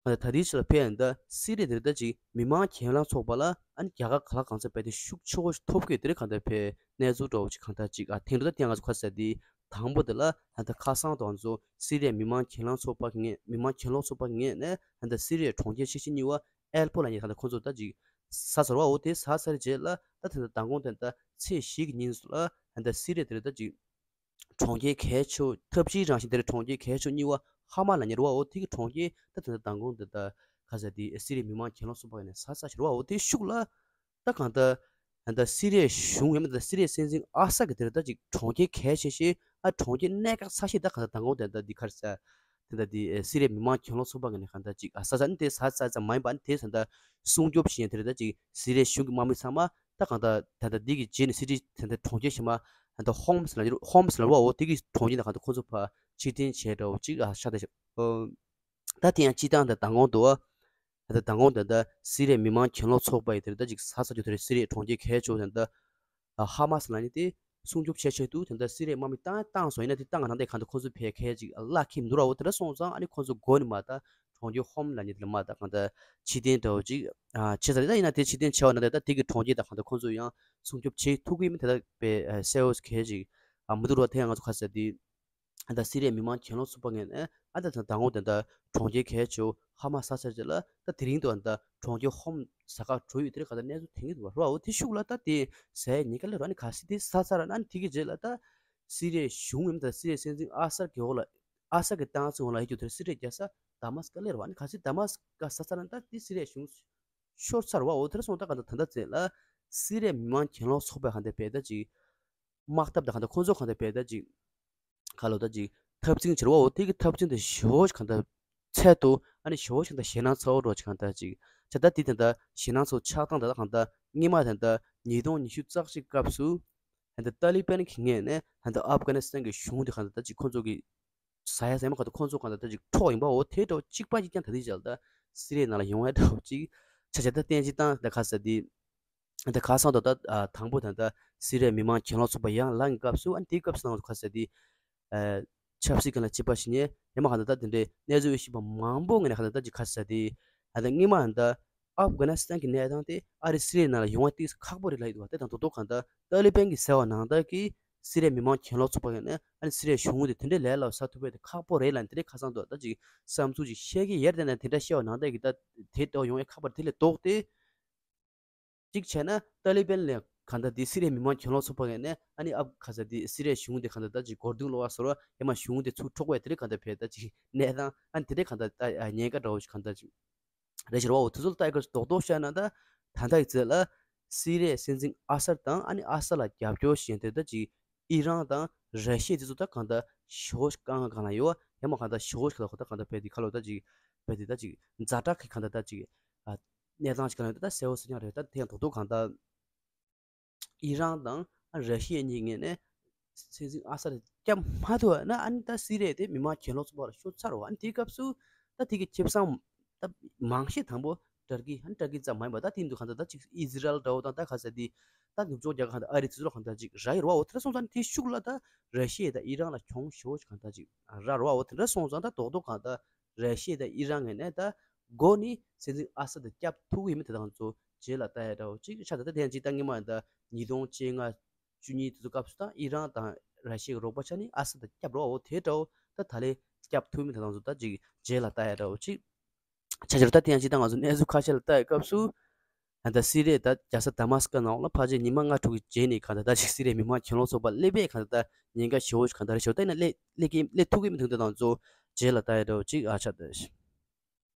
ད་ལྟའི་ཆར་ལ་ཕན་ཡོན་ད་སི་རི་ཡ་དེ་རེད་ད་ཅིག་མི་མང་གྱེན་ལངས་ཚོགས་པ་ལ་ཨ་ནི་རྒྱ་གར་ག་ལ་གང་ཚ་བས་དེ་ཤུགས་ཆེ་བོ་ཞིག་ཐོབ་གི་དེ་རེད་གང་ད་ཕན་གནས་ཚུལ་འདྲ་བོ་ཅིག་གང་ད་ཅིག་ཨ་ཐེངས་རེ་ད་ཐེངས་ང་ཚོ་ཁ་ཟེར་དེ་དང་པོ་དེ་ལ་ད་ལྟ་ཁ་སང་དང་ཚོ་སི་རི་ཡའི་མི་མང་གྱེན་ལངས་ཚོགས་པ་གི་ངོས་མི་མང་གྱེན་ལོག་ཚོགས་པ་གི་ངོས་ནས་ད་ལྟ་སི་རི་ཡའི་གྲོང་ཁྱེར་ཆེ་ཤོས་གཉིས་པ་ཨེལ་པོ་ལ་ཉེ་གང་ད་ཁོ་ཚོ་ད་ཅིག་ཟ་ཚར་བའོ། དེ་ཟ་ཚར་རྗེས་ལ་ད་ད་ལྟ་མདང་དགོང་དེ་ད་ཚེས་བཞི་གི་ཉིན་ལ་ད་ལྟ་སི་རི་ཡ་དེ་རེད་ད་ཅིག་གྲོང་ཁྱེར་གལ་ཆེ་བོ་འཐབ་ཇུས་རང་བཞིན་དེ་རེད་གྲོང་ཁྱེར་གལ་ཆེ་བོ་གཉིས་པ་ཧ་མ་ལ་ཉེ་རུ་བའོ། དེ་གི་གྲོང་ཁྱེར་ད་དེ་ད་མདང་དགོང་དེ་ད་ག་ས་དེ་སི་རི་མི་མང་གྱེན་ལོག་ཚོགས་པ་ནས་ས་ས་ཤར་བའོ། དེ་ཤུགས་ལ་ད་གང་ད་ད་སི་རི་ཡའི་གཞུང་ཡང་མིན་ད་སི་རི་ཡའི་སྲིད་འཛིན་ཨ་སད་ཀྱི་དེ་རེད་ད་ཅིག་གྲོང་ཁྱེར་གལ་ཆེ་ཤོས་ཨ་གྲོང་ཁྱེར་གནད་འགག་ས་ཤས་ད་གང་ད་མདང་དགོང་དེ་ད་འདི་གར་ས་དེ་ད་དེ་སི་རི་ཡའི་མི་མང་གྱེན་ལོག་ཚོགས་པ་གི་ནས་གང་ད་ཅིག་ཨ་ས་ས་ནི་དེ་ས་ས་ས་མ་ཡིན་པ་ནི་དེ་ས་ད་སྲུང་སྐྱོབ་བྱེད་ཡ་དེ་རེད་ད་ཅིག་སི་རི་ཡའི་གཞུང་གི་དམག་མི་ཚང་མ། ད་གང་ལྟར་ད་ལྟ་འདི་གི་རྗེས་ནས་སི་ཊི་ད་ལྟ་གྲོང་ཁྱེར་ཞིག་མ་ད་ལྟ་ཧོམ་སི་ལ་ཧོམ་སི་ལ་རོ་འོ་དེ་གི་གྲོང་ཁྱེར་ནང་གང་ལྟར་ཁོ་ཚོ་ཕར་ཕྱིར་འཐེན་བྱས་འདྲ་བོ་ཅིག་ཨ་ཤ་ད་ཤ་ད་དེ་ཡང་སྤྱི་བཏང་ད་མདང་དགོང་དུ་ད་ལྟ་མདང་དགོང་ད་ལྟ་སི་རི་ཡའི་མི་མང་གྱེན་ལོག་ཚོགས་པ་ཡི་དེར་ད་ཅིག་ས་ས་རྒྱུ་དེར་སི་རི་ཡའི་གྲོང་ཁྱེར་གལ་ཆེ་བ་ད་ལྟ་ཧ་མ་སི་ལ་ནི་དེ། སྲུང་སྐྱོབ་བྱེད་ཆེད་དུ་དེ་འདྲ་སི་རི་ཡའི་དམག་མི་བཏང་བཏང་སོང་ཡིན་ན་དེ་བཏང་ག་ནང་དེ་གང་དུ་ཁོ་ཚོ་ཕལ་ཁལ་ཅིག་བརླག་ཁྱིམ་འདུག་ར་འོ་དེ་འདྲ་སོང་ཙང་ཨ་ནི་ཁོ་ཚོ་སྒོ་ནས་མ་ད་གྲོང་ཁྱེར་ཧོམ་ལ་ཉེ་དེ་ལ་མ་ད་གང་ད་ཕྱིར་འཐེན་འདྲ་བོ་ཅིག་ཨ་བྱེད་ས་རེད། ད་ཡིན་ན་དེ་ཕྱིར་འཐེན་བྱས་པ་ན་དེ་ད་དེ་གི་གྲོང་ཁྱེར་ད་གང་ད་ཁོ་ཚོ་ཡང་སྲུང་སྐྱོབ་བྱེད་ཐུབ་ཀྱི་མི་དེ་ད་པའི་སེ་འོ་ཁལ་ཅིག་ཨ་མི་འདུག་ར། དེ་ཡང་ང་ཚོ་ཁ་ཟེར་དེ་ད་སི་རི་ཡའི་མི་མང་གྱེན་ལོག་ཚོགས་པ་ངོས་ནས་ཨ་ད་ད་ད་ངོ་དེ་ད་གྲོང་ཁྱེར་གལ་ཆེ་བོ་ཧ་མ་ས་ས་ཅིག་ལ་ད་དེ་རིང་དུ་ད་གྲོང་ཁྱེར་ཧོམ་ཟ་ཁ་འགྲོ་ཡོད་དེ་རེད་ག་ད་གནས་ཚུལ་དེ་ངེས་འདུག་ར་འོ་དེ་ཤུགས་ལ་ད་དེ་ཟས་ཉེན་ཁ་སླེབས་ར་ཨ་ནི་ག་སྲིད་དེ་ཟ་ཚར་ར་ཨ་ནི་དེ་གི་རྗེས་ལ་ད་སི་རི་ཡའི་གཞུང་ཡིན་ད་སི་རི་ཡའི་སྲིད་འཛིན་ཨ་སར་གྱི་འོག་ལ་ཨ་སར་གྱི་ཏང་ཙི་འོག་ལ་ཡོད་རྒྱུ་དེར་སི་རི་ཡའི་རྒྱལ་ས་དཱ་མ་སི་ཀ་སླེབས་ར་ཨ་ནི་ག་སྲིད་དཱ་མ་སི་ཀ་ཟ་ཚར་ར་ད་དེ་སི་རི་ཡའི་གཞུང་ཤོར་ཚར་བ་འོ་དེར་སོང་ད་ག་ད་ད་ད་ཙེ་ལ་སི་རི་ཡའི་མི་མང་གྱེན་ལོག་ཚོགས་པའི་ག་ད་བས་ད་ཅིག་དམག་འཐབ་ད་ག་ད་ཁོ་ཚོ་ག་ད་བས་ད་ཅིག་ཁ་ལོ་ད་ཅིག་འཐབ་འཛིང་བྱེད་རོགས་འོ་དེ་གི་འཐབ་འཛིང་དེ་ཞེ་པོ་ཞིག་གང་ལྟར་ཚད་དུ་ཨ་ནི་ཞེ་པོ་ཞིག་གང་ལྟར་ཞེད་སྣང་ཚ་བོ་རོ་ཞིག་གང་ལྟར་ཅིག་ཆ་ད་དེ་དེ་འདྲ་ཞེད་སྣང་ཚ་བོ་ཆགས་སྟངས་དེ་ལ་གང་ལྟར་སྔོན་མ་དེ་འདྲ་ཉིས་སྟོང་ཉི་ཤུ་རྩ་གཅིག་སྐབས་སུ་དེ་འདྲ་ཏཱ་ལི་བན་གྱི་ངོས་ནས་དེ་འདྲ་ཨབ་གྷ་ནི་སི་ཐན་གྱི་གཞུང་དེ་གང་ལྟར་ཅིག་ཁོ་ཚོ་གི་ཟ་ཡ་ཟ་མ་གང་ལྟར་ཁོ་ཚོ་གང་ལྟར་ཅིག་འཕྲོག་ཡིན་པ་འོ་དེ་འདྲ་གཅིག་པ་གཅིག་རྐྱང་ད་དེ་ཅག་ལ་ད་སི་རི་ཡའི་ནང་ལ་ཡོང་ཡ་འདྲ་བོ་ཅིག་ཆ་ཆ་ད་བསྟན་ཅིག་བཏང་ད་ཁ་ས་དེ། ད་ཁ་སང་དུ་ད་དང་པོ་ད་ད་སི་རི་ཡའི་མི་མང་གྱེན་ལོག་ཚོགས་པ་ཡང་ལངས་ཀྱི་སྐབས་སུ་ཨ་ནི་དེའི་སྐབས་སུ་ནང་ཁ་ཟེར་དེ་ཆབ་སྲིད་ཀྱི་ལ་གཅིག་པ་ཞིག་ནས་ཡང་མ་ག་ད་ད་དེ་འདྲའི་གནས་ཚུལ་ཤེས་པ་མང་པོ་ངོས་ནས་ག་ད་ད་ཅིག་ཁ་ཟེར་དེ་ད་ད་སྔོན་མ་ད་ཨབ་གྷ་ནི་སི་ཐན་གྱི་གནས་སྟངས་དེ་ཨ་རི་སི་རི་ཡའི་ནང་ལ་ཡོང་བ་ཏིག་ཁག་པོ་རེད་ལབ་ཡོད་འདུག་བ། དེ་དང་ད་དུང་གང་ད་ཏཱ་ལི་བན་གྱིས་ཟེར་བ་ནང་ལྟར་གྱི་སི་རི་ཡའི་མི་མང་གྱེན་ལོག་ཚོགས་པ་ངོས་ནས་ཨ་ནི་སི་རི་ཡའི་གཞུང་དེ་དེ་འདྲའི་ལས་སླ་བོ་ཟ་ཐུབ་པ་དེ་ཁག་པོ་རེད་ལབ་ནས་དེ་འདྲའི་ཁ་སང་དུ་ད་ཅིག་བསམ་ཚུལ་ཅིག་བཤད་ཀྱི་ཡོད་རེད། དེ་ནས་དེ་འདྲ་བཤད་བ་ནང་ལྟར་གྱི་ད་དེ་འདྲ་ཡོང་ཡ་ཁག་པ་དེ་ལས་ལྡོག་སྟེ། གཅིག་བྱས་ན་ཏཱ་ལི་བན་ལས་གང་ལྟར་འདི་སི་རི་ཡའི་མི་མང་གྱེན་ལོག་ཚོགས་པ་ངོས་ནས་ཨ་ནི་ཨབ་ཁ་ས་འདི་སི་རི་ཡའི་གཞུང་འདི་གང་ལྟར་ད་ཅིག་སྒོར་རྡུང་སློག་པ་བཟོ་ར་ཡང་མ་གཞུང་འདི་ཚུར་འཕྲོག་པའི་དེ་འདྲའི་གང་ལྟར་བས་ད་ཅིག་གནས་སྟངས་ཨ་ནི་དེ་འདྲའི་གང་ལྟར་ད་ཉེན་ཁ་འདྲ་བོ་ཞིག་གང་ལྟར་ཅིག་རེད་ཤག་རོ། འོ་དེ་ཚོ་ལ་ལྟ་ཡི་ག་རྡོག་རྡོག་བཤད་ན་ད་ད་ལྟ་ཡི་ཚེ་ལ་སི་རི་ཡའི་སྲིད་འཛིན་ཨ་སར་དང་ཨ་ནི་ཨ་སར་ལ་རྒྱབ་སྐྱོར་བྱེད་མཁན་དེ་ད་ཅིག་ཨི་རན་དང་ར་ཤི་ཡ་དེ་ཚོ་ད་གང་ལྟར་ཞེ་པོ་ཞིག་དཀའ་ངལ་གང་ལ་ཡོད་ཡང་མ་གང་ལྟར་ཞེ་པོ་ཞིག་ལ་ཧོ་ད་གང་ལྟར་བས་དེ་ཁ་ལོ་ད་ཅིག་བས་དེ་ད་ཅིག་ཛ་དྲག་གི་གང་ལྟར་ད་ཅིག་ཨ། གནས་སྟངས་ཤིག་ག་ལ་ཡོད་ད་གསལ་བོ་གསལ་རྐྱང་རེད། ད་དེ་ཡང་རྡོག་རྡོག་གང་ལྟར་ཨི་རན་དང་ར་ཤི་ཡ་གཉིས་ངོས་ནས་སྲིད་འཛིན་ཨ་སར་བསྐྱབ་མ་ཐུབ་ན་ཨ་ནི་ད་སི་རི་ཡ་དེ་མི་མང་གྱེན་ལོག་ཚོགས་པ་ལ་ཤོར་ཚར་བ། ཨ་ནི་དེའི་སྐབས་སུ་ད་དེ་གི་ཁེ་བཟང་ད་མང་ཤས་དང་པོ་ཏུར་ཀི་ཨ་ནི་ཏུར་ཀི་ཙམ་མ་ཡིན་པ་ད་དེ་འདུག་གང་ལྟར་ད་ཅིག་ཨི་ཟི་རལ་འདྲ་བོ་དང་ད་ག་ས་དེ་ད་ནུབ་ཕྱོགས་རྒྱལ་ཁབ་གང་ལྟར་ཨ་རི་དེ་ཚོ་གང་ལྟར་ཅིག་རག་ཡོད་རེད་བ། འོ་དེ་འདྲ་སོང་ཙང་དེ་ཤུགས་ལ་ད་ར་ཤི་ཡ་དང་ཨི་རན་ལ་གྱོང་ཞེ་པོ་ཅིག་གང་ལྟར་ཅིག་རག་རེད་བ། འོ་དེ་འདྲ་སོང་ཙང་ད་རྡོག་རྡོག་གང་ལྟར་ར་ཤི་ཡ་དང་ཨི་རན་ངོས་ནས་ད་མགོ་ནས་སྲིད་འཛིན་ཨ་སད་ད་བསྐྱབ་ཐུབ་ཀྱི་ཡོད་མེད་དེ་དང་ཚོ་རྗེས་ལ་ལྟ་ཡ་འདྲ་བོ་ཅིག་ཆགས། ད་ལྟ་དེ་ཡང་ཅིག་ད་སྔོན་མ་ད་ཉིས་སྟོང་བཅོ་ལྔ་བཅུ་གཉིས་དེ་ཚོ་སྐབས་སུ་ད་ཨི་རན་དང་ར་ཤི་ཡའི་རོགས་པ་ཆགས་ནས་ཨ་སད་ད་བསྐྱབ་རོགས་འོ་དེ་འདྲ་བོ་ད་ད་ལས་བསྐྱབ་ཐུབ་མེད་དེ་དང་ཚོ་ད་ཅིག་རྗེས་ལ་ལྟ་ཡ་འདྲ་བོ་ཅིག་ཆ་བཞག་ད་དེ་ཡང་ཅིག་ད་ང་ཚོ་གནས་ཚུལ་ཁ་ཤས་ལ་ལྟ་ཡ་སྐབས་སུ། ད་ལྟ་སི་རི་ཡ་ད་རྒྱལ་ས་དཱ་མ་སི་ཀ་ནང་ལ་ཕལ་ཆེར་ཉི་མ་ལྔ་དྲུག་གི་རྗེས་ནས་གང་ལྟར་ད་ཅིག་སི་རི་ཡའི་མི་མང་གྱེན་ལོག་ཚོགས་པ་སླེབས་པས་གང་ལྟར་ད་ཉེན་ཁ་ཞེ་པོ་ཞིག་གང་ལྟར་རེད་ཤག་ད་ཡིན་ན་སླེབས་སླེབས་ཀྱི་སླེབས་ཐུབ་ཀྱི་མི་འདུག་ད་དང་ཚོ་རྗེས་ལ་ལྟ་ཡ་འདྲ་བོ་ཅིག་ཨ་ཆགས་ད།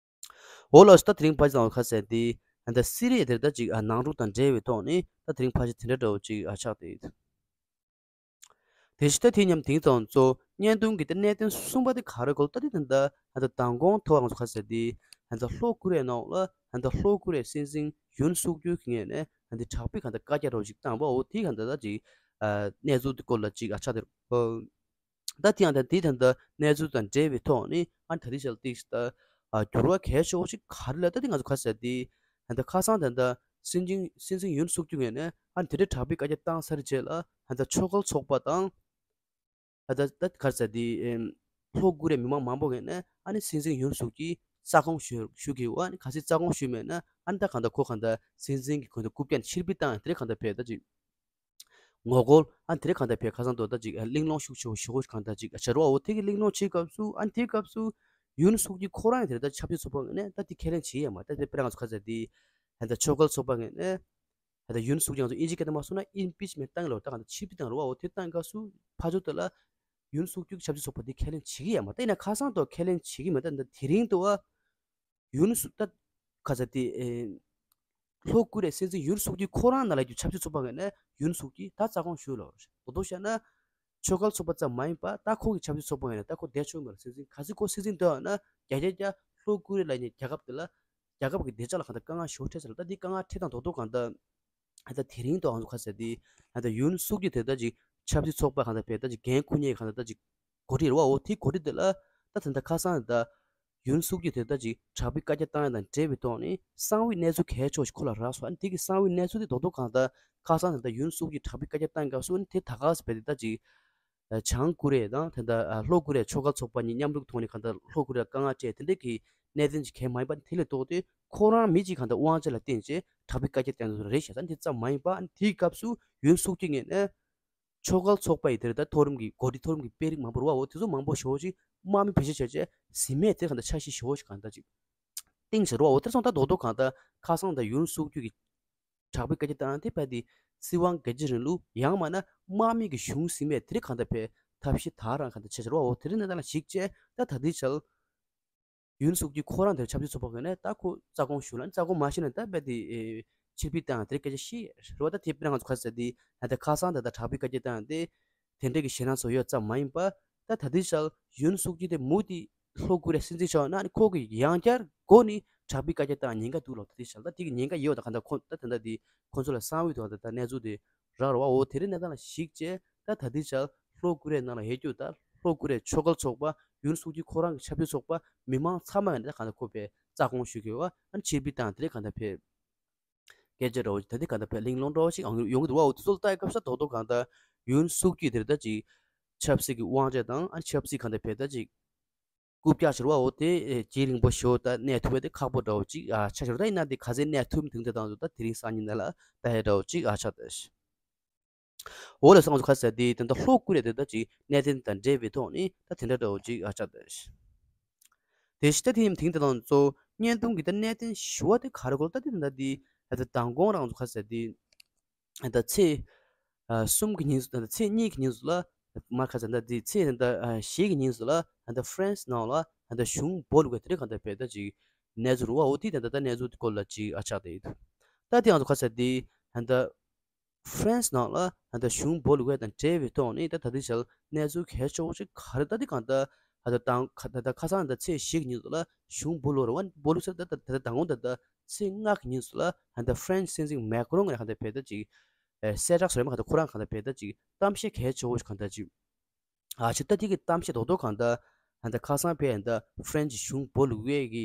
འོ་ལགས་སོ། ད་དེ་རིང་ཕལ་ཆེར་ཁ་གསལ་འདི་ད་ལྟ་སི་རི་ཡ་དེར་ད་ཅིག་ཨ་ནང་འཁྲུག་དང་འབྲེལ་བའི་ཐོག་ནས་ད་དེ་རིང་ཕལ་ཆེར་དེ་འདྲ་འདྲ་བོ་ཅིག་ཨ་ཆགས་ཏེ། དེ་བཞིན་ད་དེ་མཉམ་དེང་དང་གཙོ་བོ་བརྙན་ཐུང་གི་ད་གནད་དོན་གསུམ་པ་དེ་ག་རེ་གོ་ད་དེ་ད་ད་ད་མདང་དགོང་ཐོག་ང་ཚོ་ག་ཟེར་དེ་ད་ལྷོ་ཀོ་རི་ཡའི་ནང་ལ་ད་ལྷོ་ཀོ་རི་ཡའི་སྲིད་འཛིན་ཡུན་སུག་ཡོལ་གྱི་ངོས་ནས་ད་དེ་དྲག་པོའི་ག་ད་བཀའ་རྒྱ་རོགས་ཅིག་བཏང་བ་འོ་དེ་ག་ད་ད་ཅིག་གནས་ཚུལ་དེ་སྐོར་ལ་ཅིག་ཨ་ཆ་དེ་ད་དེ་ཡང་ད་དེ་ད་ད་གནས་ཚུལ་དང་འབྲེལ་བའི་ཐོག་ནས་ཨ་ད་དེ་ཆ་ལ་ཏིག་ད་འགྱུར་བ་གལ་ཆེ་བོ་ཞིག་ག་རེ་ལ་ད་དེ་ང་ཚོ་ག་ཟེར་དེ་ད་ཁ་སང་ད་ད་སྲིད་འཛིན་སྲིད་འཛིན་ཡུན་སུག་ཡོལ་གྱི་ངོས་ནས་ཨ་དེ་འདྲའི་དྲག་པོའི་བཀའ་རྒྱ་བཏང་ཚར་རྗེས་ལ་ད་ཆོལ་ཁ་ཚོགས་པ་དང་། ད་ད་ད་ག་རེ་ཟེར་དེ་ཨེམ། ལྷོ་ཀོ་རི་ཡའི་མི་མང་མང་པོ་ངོས་ནས་ཨ་ནི་སྲིད་འཛིན་ཡུན་སུག་ཡོལ་གྱི་རྩ་དགོངས་ཞུ་ཞུ་གི་ཡོད། ཨ་ནི་གལ་སྲིད་རྩ་དགོངས་ཞུས་མེད་ན་ཨ་ནི་ད་གང་ལྟར་ཁོ་གང་ལྟར་སྲིད་འཛིན་གྱི་གོ་ཐོས་རྐུབ་བཀྱག་ནས་ཕྱིར་འབུད་བཏང་ཡང་དེ་རིང་གང་ལྟར་བས་ད་ཅིག་ངོ་རྒོལ་ཨ་ནི་དེ་རིང་གང་ལྟར་བས་ཁ་སང་དུ་ད་ཅིག་གླེང་སློང་ཤུགས་ཆེ་བོ་ཞུ་དགོས་གང་ལྟར་ཅིག་བྱ་རོགས་འོ་དེ་གི་གླེང་སློང་བྱེད་སྐབས་སུ་ཨ་ནི་དེའི་སྐབས་སུ་ཡུན་སུག་ཡོལ་གྱི་ཁོ་རང་ཡང་དེ་རིང་ད་ཆབ་སྲིད་ཚོགས་པ་ངོས་ནས་ད་དེ་ཁས་ལེན་བྱེད་ཡས་མ་ད་དེ་དཔེར་ན་ང་ཚོ་ག་ཟེར་དེ་ད་ཆོལ་ཁ་ཚོགས་པ་ངོས་ནས། ད་ལྟ་ཡུན་སུག་ཡོལ་ཚོ་དབྱིན་ཇིའི་སྐད་དུ་མ་སོང་ན་ཨིམ་པིཆ་མེན་ཊི་བཏང་གི་ལོ་ད་གང་ལྟར་ཕྱིར་འབུད་བཏང་རོགས་འོ་དེ་བཏང་སྐབས་སུ་ཕར་ཕྱོགས་དེ་ལ་ཡུན་སུག་ཡོལ་གྱི་ཆབ་སྲིད་ཚོགས་པ་དེ་ཁས་ལེན་བྱེད་ཀྱི་ཡོད་མ་རེད། ད་ཡིན་ན་ཁ་སང་དུ་ཁས་ལེན་བྱེད་ཀྱི་མེད། ད་ད་དེ་རིང་དུ་བ་ཡུན་སུག་ད་ག་ས་དེ་ཨེ་ལྷོ་ཀོ་རི་ཡའི་སྲིད་འཛིན་ཡུན་སུག་ཡོལ་ཁོ་རང་ནང་ལ་ཡོད་ཆབ་སྲིད་ཚོགས་པ་ངོས་ནས་ཡུན་སུག་ཡོལ་གྱི་ད་རྩ་དགོངས་ཞུས་ལོ། རྡོག་རྡོག་བཤད་ན་ཆོལ་ཁ་ཚོགས་པ་ཙམ་མ་ཡིན་པ་ད་ཁོ་གི་ཆབ་སྲིད་ཚོགས་པ་ངོས་ནས་ད་ཁོ་བསྡད་ཆོག་མ་རེད། སྲིད་འཛིན་གལ་སྲིད་ཁོ་སྲིད་འཛིན་འདོད་ན་རྒྱ་རྒྱ་རྒྱ་ལྷོ་ཀོ་རི་ཡ་ལ་ཡིན་རྒྱལ་ཁབ་དེ་ལ། རྒྱལ་ཁབ་ཀྱི་བདེ་འཇགས་ལ་གང་ལྟར་དཀའ་ངལ་ཞེ་པོ་འཕྲད་ཚར་ལ་ད་འདི་དཀའ་ངལ་འཕྲད་སྟངས་རྡོག་རྡོག་གང་ལྟར་ད་ལྟ་དེ་རིང་དུའང་ཁ་གསལ་ཏེ་ད་ལྟ་ཡུན་སུག་གི་དེ་ལྟ་ཅིག་ཆབ་སྲིད་ཚོགས་པ་གང་ལྟར་བས་ད་ཅིག་འགན་འཁུར་མཁན་གང་ལྟར་ད་ཅིག་འགོ་ཁྲིད་རེད་བ། འོ་དེའི་འགོ་ཁྲིད་དེ་ལ་ད་ད་ལྟ་ཁ་སང་ད་ཡུན་སུག་གི་དེ་ལྟ་ཅིག་དྲག་པོའི་བཀའ་རྒྱ་བཏང་ཡ་དང་འབྲེལ་བའི་ཐོག་ནས་གསང་བའི་གནས་ཚུལ་གལ་ཆེ་བ་ཞིག་ཁོ་ལ་རག་སོང་། ཨ་ནི་དེ་གི་གསང་བའི་གནས་ཚུལ་དེ་རྡོག་རྡོག་གང་ལྟར་ཁ་སང་ད་ལྟ་ཡུན་སུག་གི་དྲག་པོའི་བཀའ་རྒྱ་བཏང་སྐབས་སུ་ཨ་ནི་དེ་ད་ག་སེ་བས་དེ་ལྟ་ཅིག་བྱང་ཀོ་རི་ཡ་དང་དེ་འདྲ་ལྷོ་ཀོ་རི་ཡ་ཆོལ་ཁ་ཚོགས་པ་གཉིས་མཉམ་རུབ་ཐོག་ནས་གང་ལྟར་ལྷོ་ཀོ་རི་ཡ་དཀའ་ངལ་སྤྲད་དེ་འདྲ་གི་གནད་དོན་ཅིག་གལ་མ་ཡིན་པ་དེ་ལས་ལྡོག་སྟེ་ཁོ་རང་མི་གཅིག་གང་ལྟར་དབང་ཆ་ལ་བརྟེན་བྱས་དྲག་པོའི་བཀའ་རྒྱ་བཏང་འདུག་རེད་ཤག་ད་དེ་ཙམ་མ་ཡིན་པ་དེའི་སྐབས་སུ་ཡུན་སུག་གི་ངོས་ནས་ཆོལ་ཁ་ཚོགས་པ་ཡི་དེ་རེད་ད་མཐོ་རིམ་གྱི་འགོ་ཁྲིད་མཐོ་རིམ་གྱི་དཔོན་རིགས་མང་པོ་རེད་བ། འོ་དེ་ཚོ་མང་པོ་ཞེ་པོ་ཅིག་དམག་མི་བེད་སྤྱོད་བྱས་བྱས་ཟིན་མེད་དེ་གང་ལྟར་འཆར་གཞི་ཞེ་པོ་ཞིག་གང་ལྟར་ཅིག་བཏིང་བྱས་རེད་བ། འོ་དེ་སོང་ད་རྡོག་རྡོག་གང་ལྟར་ཁ་སང་ད་ཡུན་སུག་གི་དྲག་པོའི་བཀའ་རྒྱ་བཏང་དེ་བས་དེ་སྲིད་དབང་སྒེར་གཅོད་རིང་ལུགས་ཡང་མིན་ན་དམག་མི་གི་གཞུང་ཟིན་མེད་དེ་རིགས་གང་ལྟར་བས་ཐབས་ཤེས་དག་རང་གང་ལྟར་བྱས་བྱས་རེད་བ། འོ་དེ་རིགས་གནས་སྟངས་ལ་གཞིགས་བྱས་ད་ད་ལྟའི་ཆར་ཡུན་སུག་གི་ཁོ་རང་དེར་ཆབ་སྲིད་ཚོགས་པ་ངོས་ནས་ད་ཁོ་རྩ་དགོངས་ཞུ་ལ་རྩ་དགོངས་མ་ཞུས་ན་ད་བས་དེ་ཕྱིར་འབུད་བཏང་དེ་རིགས་སྐད་ཆ་བཤད་རེད་བ། ད་དེ་དཔེར་ན་ང་ཚོ་ག་ཟེར་དེ་ད་ལྟ་ཁ་སང་ད་ལྟ་དྲག་པོའི་བཀའ་རྒྱ་བཏང་དེ་དེ་འདྲའི་གི་ཞེད་སྣང་ཚོ་ཡོད་ཙམ་མ་ཡིན་པ། ད་ད་ལྟའི་ཆར་ཡུན་སུག་ཡོལ་དེ་མུ་མཐུད་ལྷོ་ཀོ་རི་ཡའི་སྲིད་འཛིན་ཆགས་ན་ཁོ་གི་ཡང་བསྐྱར་སྒོ་ནས་དྲག་པོའི་བཀའ་རྒྱ་བཏང་ཉེན་ཁ་འདུག་ལབ། ད་ལྟའི་ཆར་ད་དེ་གི་ཉེན་ཁ་ཡོད་ད་གང་ལྟར་ཁོ་ད་ད་ལྟ་དེ་ཁོ་ཚོ་ལ་གསང་བའི་ཐོག་ད་ལྟ་གནས་ཚུལ་དེ་རག་རེད་བ། འོ་དེ་རིགས་གནས་སྟངས་ལ་གཞིགས་བྱས་ད་ད་ལྟའི་ཆར་ལྷོ་ཀོ་རི་ཡའི་ནང་ལ་ཡོད་རྒྱུ་ད་ལྷོ་ཀོ་རི་ཡའི་ཆོལ་ཁ་ཚོགས་པ་ཡུན་སུག་ཡོལ་ཁོ་རང་གི་ཆབ་སྲིད་ཚོགས་པ་མི་མང་ཚང་མ་ངོས་ནས་ད་གང་ལྟར་ཁོ་བས་རྩ་དགོངས་ཞུ་གི་ཡོད་བ། ཨ་ནི་ཕྱིར་འབུད་བཏང་དེ་རིགས་གང་ལྟར་བས། སྐད་ཆ་འདྲ་བོ་ཞིག་ད་ལྟའི་གང་ལྟར་བས་གླེང་སློང་འདྲ་བོ་ཞིག་ཡོང་གི་འདུག་བ། འོ་དེ་ཚོ་ལ་ལྟ་ཡི་སྐབས་སུ་རྡོག་རྡོག་གང་ལྟར་ཡུན་སུག་ཡོལ་དེ་རེད་ད་ཅིག་ཆབ་སྲིད་ཀྱི་དབང་ཆ་དང་ཨ་ཆབ་སྲིད་གང་ལྟར་བས་ད་ཅིག་རྐུབ་བཀྱག་ཟེར་བ་འོ་དེ་ཨེ་ཇེ་རིང་པོ་ཞིག་ད་གནས་ཐུབ་པ་དེ་ཁག་པོ་འདྲ་བོ་ཅིག་ཨ་ཆགས་ཤོར། ད་ཡིན་ན་དེ་ག་ཚད་གནས་ཐུབ་མི་ཐུབ་དེ་དང་དུ་ད་དེ་རིང་སང་ཉིན་ནང་ལ་ལྟ་ཡ་འདྲ་བོ་ཅིག་ཨ་ཆགས་ད། འོ་ལགས་སོ། ང་ཚོ་ག་ཟེར་དེ་དེ་འདྲ་ལྷོ་ཀོ་རི་ཡ་དེ་ད་ཅིག་གནད་དོན་དང་འབྲེལ་བའི་ཐོག་ནས་ད་དེ་འདྲ་འདྲ་བོ་ཅིག་ཨ་ཆགས་ད། དེ་བཞིན་ད་དེ་ཡིན་དེང་དེ་དང་གཙོ་བོ་བརྙན་ཐུང་གི་ད་གནད་དོན་ཞུ་བ་དེ་ག་རེ་གོ་ད་དེ་ད་དེ་ད་མདང་དགོང་རང་ཚོ་ག་ཟེར་དེ་ད་ཚེས་ཨ་གསུམ་གི་ཉིན་སུ་ད་ཚེས་གཉིས་ཀྱི་ཉིན་སུ་ལ་མ་ག་ཟེར་ད་དེ་ཚེས་ད་བཞི་གི་ཉིན་སུ་ལ་ད་ཧྥ་རན་སི་ནང་ལ་ད་གཞུང་སྦོ་ལུག་ག་དེ་རེད་གང་ད་བས་ད་ཅིག་གནས་ཚུལ་རུ་བ། འོ་དེ་ད་ད་གནས་ཚུལ་དེ་སྐོར་ལ་ཅིག་ཨ་ཆགས་ད་ཡིན་ད་དེ་ང་ཚོ་ག་ཟེར་དེ་ད་ཧྥ་རན་སི་ནང་ལ་ད་ལྟ་གཞུང་སྦོ་ལུག་པ་དང་འབྲེལ་བའི་ཐོག་ནས་ད་ད་ལྟའི་ཆར་གནས་ཚུལ་གལ་ཆེ་བོ་ཞིག་ག་རེ་ད་ལྟའི་གང་ལྟར་ད་ལྟ་དང་ད་ལྟ་ཁ་སང་ད་ཚེས་བཞི་གི་ཉིན་ཚོ་ལ་གཞུང་སྦོ་ལུག་རེད་བ། སྦོ་ལུག་ཟེར་ད་ད་ད་ལྟ་དང་པོ་ད་ལྟ་ཚེས་ལྔ་གི་ཉིན་ཚོ་ལ་ད་ལྟ་ཧྥ་རན་སི་སྲིད་འཛིན་མེག་རོན་ངོས་ནས་གང་ལྟར་བས་ད་ཅིག་གསལ་བསྒྲགས་བཟོས་མ་གང་ལྟར་ཁོ་རང་གང་ལྟར་བས་ད་ཅིག་གཏམ་བཤད་གལ་ཆེ་བོ་ཞིག་གང་ལྟར་ཅིག་ཨ་ཕྱིར་ད་དེ་གི་གཏམ་བཤད་རྡོག་རྡོག་གང་ལྟར་ད་ལྟ་ཁ་སང་བས་ད་ཧྥ་རན་སི་གཞུང་སྦོ་ལུག་པའི་གི་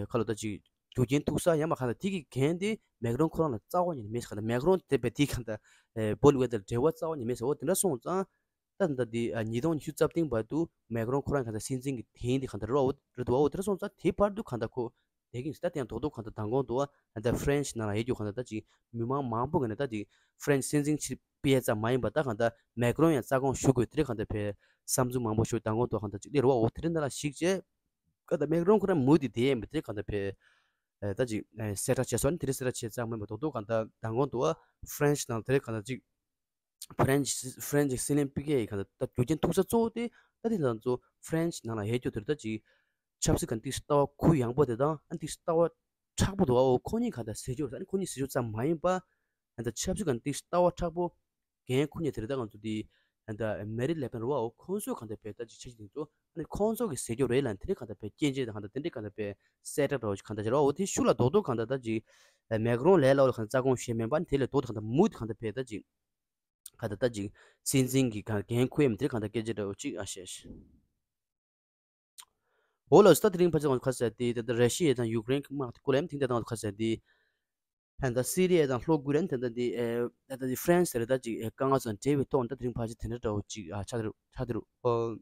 ཁ་ལོ་ད་ཅིག་རྒྱུ་རྐྱེན་ཐུག་ས་ཡང་མ་གང་ལྟར་དེ་གི་འགན་དེ་མེག་རོན་ཁོ་རང་ལ་རྩ་བ་ཉིད་ནས་མེད་ཟེར། གང་ལྟར་མེག་རོན་དེ་བས་དེ་གང་ལྟར་སྦོ་ལུག་པ་དང་འབྲེལ་བ་རྩ་བ་ཉིད་མེད་ཟེར། འོ་དེ་འདྲ་སོང་ཙང་ད་ད་དེ་ཉིས་སྟོང་ཉི་ཤུ་རྩ་བདུན་བར་དུ་མེག་རོན་ཁོ་རང་གང་ལྟར་སྲིད་འཛིན་གི་འཐེན་དེ་གང་ལྟར་རེད་བ། འོ་རེད་འདུག་བ། འོ་དེ་འདྲ་སོང་ཙང་དེ་བར་དུ་གང་ལྟར་ཁོ་བསྡད་ཀྱི་ཡིན་ཟེར། ད་དེ་ཡང་རྡོག་རྡོག་གང་ལྟར་མདང་དགོང་དུ་ད་ཧྥ་རན་སི་ནང་ལ་ཡོད་རྒྱུ་གང་ལྟར་ད་ཅིག་མི་མང་མང་པོ་ངོས་ནས་ད་ཅིག་ཧྥ་རན་སི་སྲིད་འཛིན་ཕྱིར་སྤེལ་ཙམ་མ་ཡིན་པར་ད་གང་ལྟར་མེག་རོན་ཡང་རྩ་དགོངས་ཞུ་དགོས་དེ་རིགས་གང་ལྟར་བས་བསམ་ཚུལ་མང་པོ་ཞིག་མདང་དགོང་དུ་གང་ལྟར་ཅིག་སླེབས་རེད་བ། འོ་དེ་རིགས་འདི་ལ་གཞིགས་བྱས་གང་ལྟར་མེག་རོན་ཁོ་རང་མུ་མཐུད་བསྡད་ཡས་མི་དེ་རིགས་གང་ལྟར་བས་ད་ཅིག་གསལ་བསྒྲགས་བྱས་སོང་། དེ་རིགས་གསལ་བསྒྲགས་བྱས་ཙམ་མ་ཡིན་པར་རྡོག་རྡོག་གང་ལྟར་མདང་དགོང་དུ་ཧྥ་རན་སི་ནང་དེ་རིགས་གང་ལྟར་ཅིག་ཧྥ་རན་སི་ཧྥ་རན་སི་སྲིད་བློན་སྤེལ་མཁན་གྱི་གང་ལྟར་ད་རྒྱུ་རྐྱེན་ཐུག་ས་གཙོ་བོ་དེ་ད་དེ་ང་ཚོ་ཧྥ་རན་སི་ནང་ལ་ཡོད་རྒྱུ་དེ་རེད། ད་ཅིག་ཆབ་སྲིད་ཀྱི་ཏིག་ལྟ་བ་གུ་ཡངས་པོ་དེ་དང་ཨ་ཏིག་ལྟ་བ་མཁྲེགས་པོ་འདུག་ཨ། འོ་ཁོ་གཉིས་གང་ལྟར་ཟེར་རྒྱུ་རེད། ཨ་ནི་ཁོ་གཉིས་ཟེར་རྒྱུ་ཙམ་མ་ཡིན་པ་ད་ཆབ་སྲིད་ཀྱི་ཏིག་ལྟ་བ་མཁྲེགས་པོ་འགན་འཁུར་མཁན་དེ་རེད། ད་ང་ཚོ་དེ་ ད་མེ་རི་ལེ་པན་རེད་བ། འོ་ཁོང་ཚོས་གང་ལྟར་བས་ད་ཅིག་ཆ་ཅིག་དེ་ཚོ་ཨ་ནི་ཁོང་ཚོ་གི་ཟེར་རྒྱུ་རེད་ལ། དེ་འདྲའི་གང་ལྟར་བས་སྐྱོན་ཅན་དང་གང་ལྟར་དེ་འདྲའི་གང་ལྟར་བས་གསལ་བསྒྲགས་འདྲ་བོ་ཅིག་གང་ལྟར་བྱེད་རོགས། འོ་དེ་ཤུགས་ལ་རྡོག་རྡོག་གང་ལྟར་ད་ཅིག་མེ་ཀྲོན་ལས་སླ་བོ་གང་ལྟར་རྩ་དགོངས་བཞེས་མེད་པ་ནི། དེ་ལས་རྡོག་རྡོག་གང་ལྟར་མུ་མཐུད་གང་ལྟར་བས་ད་ཅིག་གང་ལྟར་ད་ཅིག་སྲིད་འཛིན་གྱི་གང་འགན་འཁུར་ཡ་མི་དེ་གང་ལྟར་སྐད་ཆ་འདྲ་བོ་ཅིག་ཨ་བཤད། འོ་ལགས་སོ། ད་དེ་རིང་ཕལ་ཆེར་ང་ཚོ་ག་རེ་ཟེར་དེ། ད་ལྟ་ར་ཤི་ཡ་དང་ཡུཀ་རེན་གྱི་དམག་དེ་སྐོར་ལ་ཡང་དེང་དེ་ད་ང་ཚོ་ག་རེ་ཟེར་དེ། ད་ལྟ་སི་རི་ཡ་དང་ལྷོ་ཀོ་རི་ཡ་ནི་ད་ལྟ་དེ་ཨེ་ད་ལྟ་དེ་ཧྥ་རན་སི་རེད། ད་ཅིག་ཨེ་དཀའ་ངལ་ཚོ་འབྲེལ་བའི་ཐོག་ནས་ད་དེ་རིང་ཕལ་ཆེར་དེ་འདྲ་འདྲ་བོ་ཅིག་ཨ་ཆགས་ཀྱི་རེད། ཆགས་ཀྱི་རེད། ཨོ།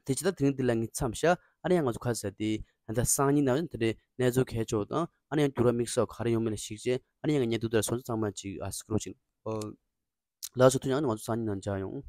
དེ་ཅི་ད་དེ་རིང་འདི་ལ་ངས་མཚམས་བཞག་ཨ་ནི་ཡང་ང་ཚོ་ག་རེ་ཟེར་དེ། ད་ལྟ་སང་ཉིན་ནང་དེ་འདྲའི་གནས་ཚུལ་གལ་ཆེ་བ་དང་ཨ་ནི་ཡང་འགྱུར་བ་དམིགས་བསལ་ག་རེ་ཡོང་མིན་ལ་གཞིགས་བྱས། ཨ་ནི་ཡང་ངས་བརྙན་ཐུང་དེར་སོང་ཚོ་ཚང་མ་ཅིག་ཨ་སི་ཀྲོ་ཅིག་ཨོ། ལགས་སོ། ཐུགས་རྗེ་ཆེ། ང་ཚོ་སང་ཉིན་ནང་མཇལ་ཡོང་།